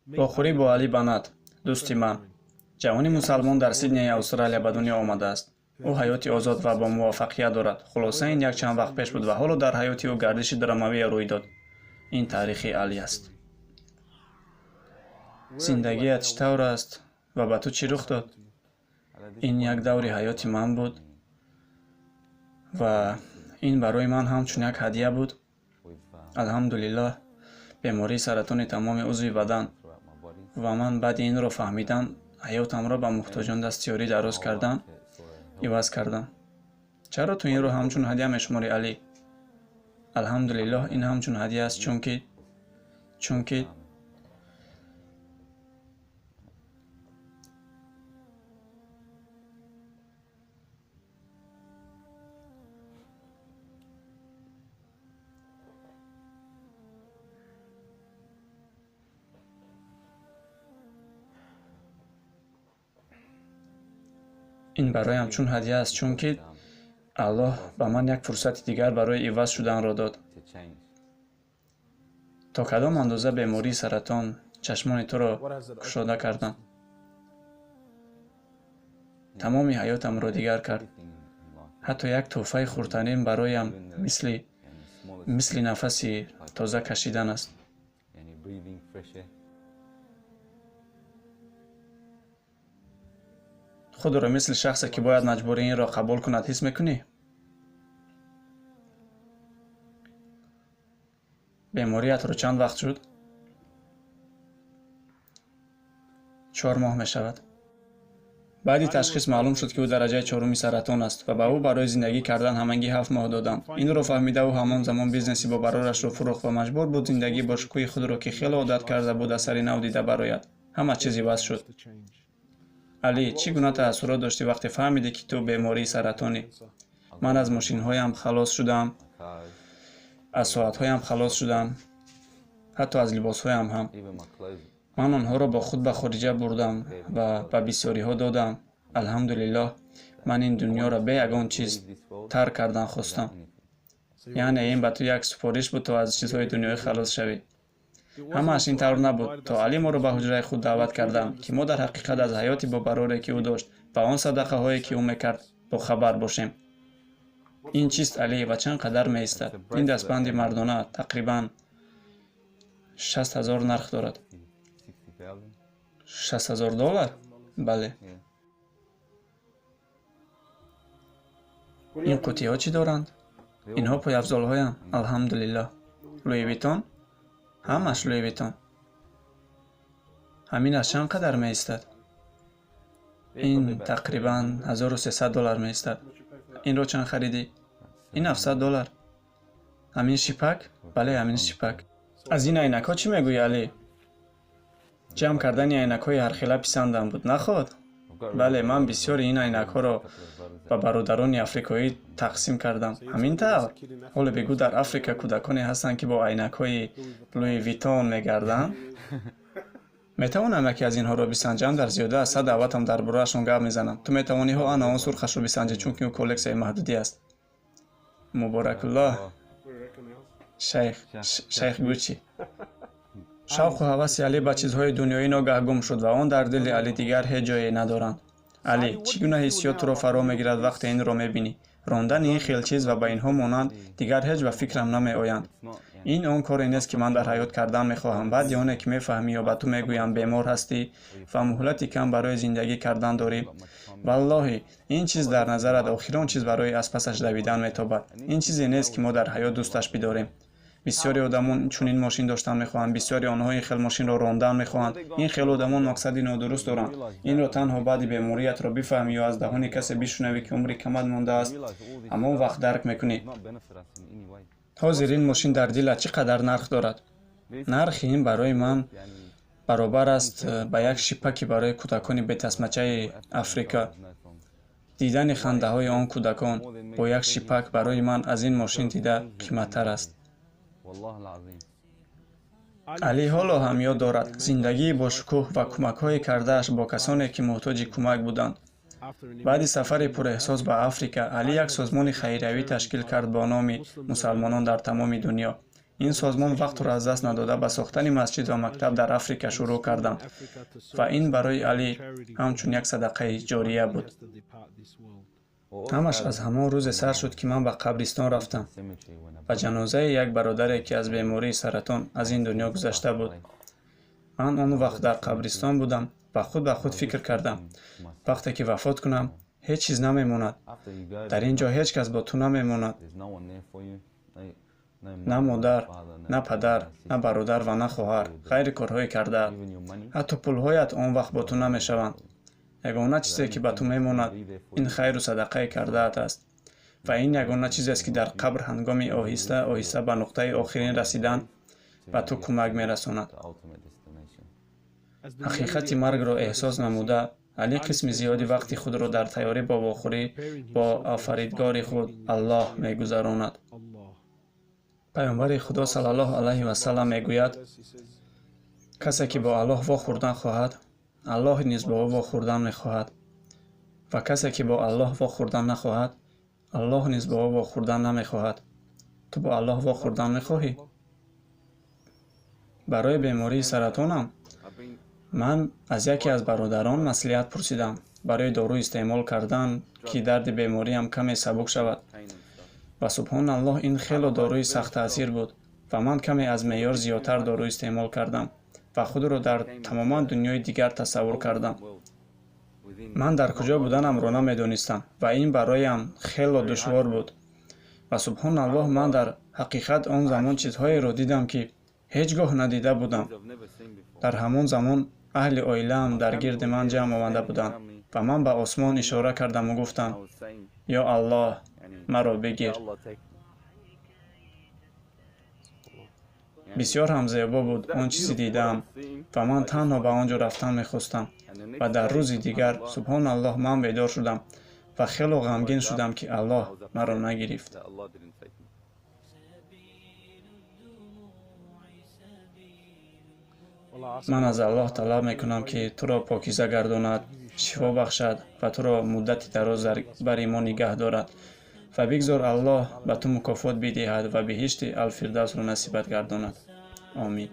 Вохӯрӣ бо Али Банат, дӯсти ман. Ҷавони мусалмон дар Сиднеи Австралия ба дунё омадааст. Ӯ ҳаёти озод ва бо муваффақият дорад. Хулоса, ин якчанд вақт пеш буд ва ҳоло дар ҳаёти ӯ гардиши драмавие рӯй дод. Ин таърихи Али аст. Зиндагият чӣ тавр аст ва ба ту чӣ рух дод? Ин як даври ҳаёти ман буд ва ин барои ман ҳамчун як ҳадя буд. Алҳамдулиллоҳ, бемории саратони тамоми узви бадан ва ман баъди инро фаҳмидан ҳаётамро ба муҳтоҷон дастёрӣ дароз кардан иваз кардам. Чаро ту инро ҳамчун ҳадя мешуморӣ, Алӣ? Алҳамдулиллоҳ, ин ҳамчун ҳадя аст, чунки ин бароям чун ҳадя аст, чунки Аллоҳ ба ман як фурсати дигар барои иваз шуданро дод. То кадом андоза бемории саратон чашмони туро кушода карданд? Тамоми ҳаётамро дигар кард. Ҳатто як тӯҳфаи хурдтарин бароям мисли нафаси тоза кашидан аст. Худро мисли шахсе, ки бояд маҷбурӣ инро қабул кунад, ҳис мекунӣ? Бемориятро чанд вақт шуд? 4 моҳ мешавад. Баъди ташхис маълум шуд, ки ӯ дараҷаи 4-уми саратон аст ва ба ӯ барои зиндагӣ кардан ҳамагӣ 7 моҳ доданд. Инро фаҳмида ӯ ҳамон замон бизнеси бобарорашро фурӯхт ва маҷбур буд зиндагии бошукӯҳи худро, ки хеле одат карда буд, аз сари нав дида барояд. Ҳама чиз иваз шуд. Али, чӣ гуна таассурот доштӣ вақте фаҳмидӣ, ки ту бемории саратонӣ? Ман аз мошинҳоям халос шудам, аз соатҳоям халос шудам, ҳатто аз либосҳоям ҳам. Ман онҳоро бо худ ба хориҷа бурдам ва ба бисёриҳо додам. Алҳамдулиллоҳ, ман ин дунёро бе ягон чиз тарк кардан хостам. Яъне ин ба ту як супориш буд, то аз чизҳои дунёӣ халос шавӣ. Ҳамааш ин тавр набуд, то Али моро ба ҳуҷраи худ даъват карданд, ки мо дар ҳақиқат аз ҳаёти бобароре, ки ӯ дошт ва он садақаҳое, ки ӯ мекард, бохабар бошем. Ин чист, Али, ва чанд қадар меистад? Ин дастбанди мардона тақрибан 60 000 нарх дорад. 60 000 доллар? Бале. Ин қуттиҳо чӣ доранд? Инҳо пойафзолҳоянд, алҳамдулиллоҳ. Луи Виттон? Ҳамаш Луи Виттон. Ҳамин аз чанд қадар меистад? Ин тақрибан 1300 доллар меистад. Инро чанд харидӣ? Ин 700 доллар. Ҳамин шипак? Бале, ҳамин шипак. Аз ин айнакҳо чӣ мегӯӣ, Али? Ҷамъ кардани айнакҳои ҳархела писандам буд, наход? Бале, ман бисёри ин айнакҳоро ба бародарони африкоӣ тақсим кардам. Ҳамин тавр? Ҳоло бигӯ, дар Африка кӯдаконе ҳастанд, ки бо айнакҳои Луи Виттон мегарданд? Метавонам яке аз инҳоро бисанҷам? Дар зиёда аз 100 даъватам дар бораашон гап мезанам. Ту метавонӣ ҳо ана он сурхашро бисанҷӣ, чунки ӯ коллексияи маҳдудӣ аст. Муборакуллоҳ, шайх Гуччи. Шавқу ҳаваси Али ба чизҳои дунёӣ ногаҳ гум шуд ва он дар дили Али дигар ҳеҷ ҷое надоранд. Али, чӣ гуна ҳиссиёт туро фаро мегирад вақте инро мебинӣ? Рондани ин хел чиз ва ба инҳо монанд дигар ҳеҷ ба фикрам намеоянд. Ин он коре нест, ки ман дар ҳаёт кардан мехоҳам. Баъди оне ки мефаҳмӣ ё ба ту мегӯям бемор ҳастӣ ва муҳлати кам барои зиндагӣ кардан дорӣ. Валлоҳи, ин чиз дар назарат охирон чиз барои аз пасаш давидан метобад. Ин чизе нест, ки мо дар ҳаёт дӯсташ бидорем. Бисёри одамон чунин мошин доштан мехоҳанд, бисёри онҳо ин хел мошинро рондан мехоҳанд. Ин хел одамон мақсади нодуруст доранд. Инро танҳо баъди бемориятро бифаҳмӣ ё аз даҳони касе бишунавӣ, ки умри камат мондааст, ҳамон вақт дарк мекунӣ. Ҳозир ин мошин дар дилат чӣ қадар нарх дорад? Нархи ин барои ман баробар аст ба як шипаки барои кӯдакони бетасмачаи Африка. Дидани хандаҳои он кӯдакон бо як шипак барои ман аз ин мошин дида қиматтар аст. Али ҳоло ҳам ёд дорад зиндагии бошукӯҳ ва кӯмакҳое кардааш бо касоне, ки муҳтоҷи кӯмак буданд. Баъди сафари пурэҳсос ба Африка, Али як созмони хайриявӣ ташкил кард бо номи мусалмонон дар тамоми дунё. Ин созмон вақтро аз даст надода ба сохтани масҷид ва мактаб дар Африка шурӯъ карданд ва ин барои Алӣ ҳамчун як садақаи ҷория буд. Ҳамаш аз ҳамон рӯзе сар шуд, ки ман ба қабристон рафтам ба ҷанозаи як бародаре, ки аз бемории саратон аз ин дунё гузашта буд. Ман он вақт дар қабристон будам ва худ ба худ фикр кардам: вақте ки вафот кунам, ҳеҷ чиз намемонад. Дар ин ҷо ҳеҷ кас бо ту намемонад. На модар, на падар, на бародар ва на хоҳар, ғайри корҳое кардаат. Ҳатто пулҳоят он вақт бо ту намешаванд. Ягона чизе, ки ба ту мемонад, ин хайру садақаи кардаат аст. Ва ин ягона чизест, ки дар қабр ҳангоми оҳиста оҳиста ба нуқтаи охирин расидан ба ту кӯмак мерасонад. Ҳақиқати маргро эҳсос намуда, Алӣ қисми зиёди вақти худро дар тайёрӣ бо вохӯрӣ бо офаридгори худ Аллоҳ мегузаронад. Паёмбари Худо саллаллоҳу алайҳи васаллам мегӯяд: касе ки бо Аллоҳ вохӯрдан хоҳад, Аллоҳ низ бо ӯ вохӯрдан мехоҳад, ва касе ки бо Аллоҳ вохӯрдан нахоҳад, Аллоҳ низ бо ӯ вохӯрдан намехоҳад. Ту бо Аллоҳ вохӯрдан мехоҳӣ? Барои бемории саратонам ман аз яке аз бародарон маслиҳат пурсидам барои дору истеъмол кардан, ки дарди бемориам каме сабук шавад. Ва субҳоналлоҳ, ин хело доруи сахттаъсир буд ва ман каме аз меъёр зиёдтар дору истеъмол кардам ва худро дар тамоман дунёи дигар тасаввур кардам. Ман дар куҷо буданамро намедонистам ва ин бароям хело душвор буд. Ва субҳоналлоҳ, ман дар ҳақиқат он замон чизҳоеро дидам, ки ҳеҷ гоҳ надида будам. Дар ҳамон замон аҳли оилаам дар гирди ман ҷамъ омада буданд ва ман ба осмон ишора кардаму гуфтам: ё Аллоҳ, маро бигир. Бисёр ҳам зебо буд он чизи дидаам ва ман танҳо ба он ҷо рафтан мехостам. Ва дар рӯзи дигар, субҳоналлоҳ, ман бедор шудам ва хело ғамгин шудам, ки Аллоҳ маро нагирифт. Ман аз Аллоҳ талаб мекунам, ки туро покиза гардонад, шифо бахшад ва туро муддати дароз дар бари мо нигаҳ дорад. Ва бигзор Аллоҳ ба ту мукофот бидиҳад ва биҳишти Алфирдавсро насибат гардонад. Омин.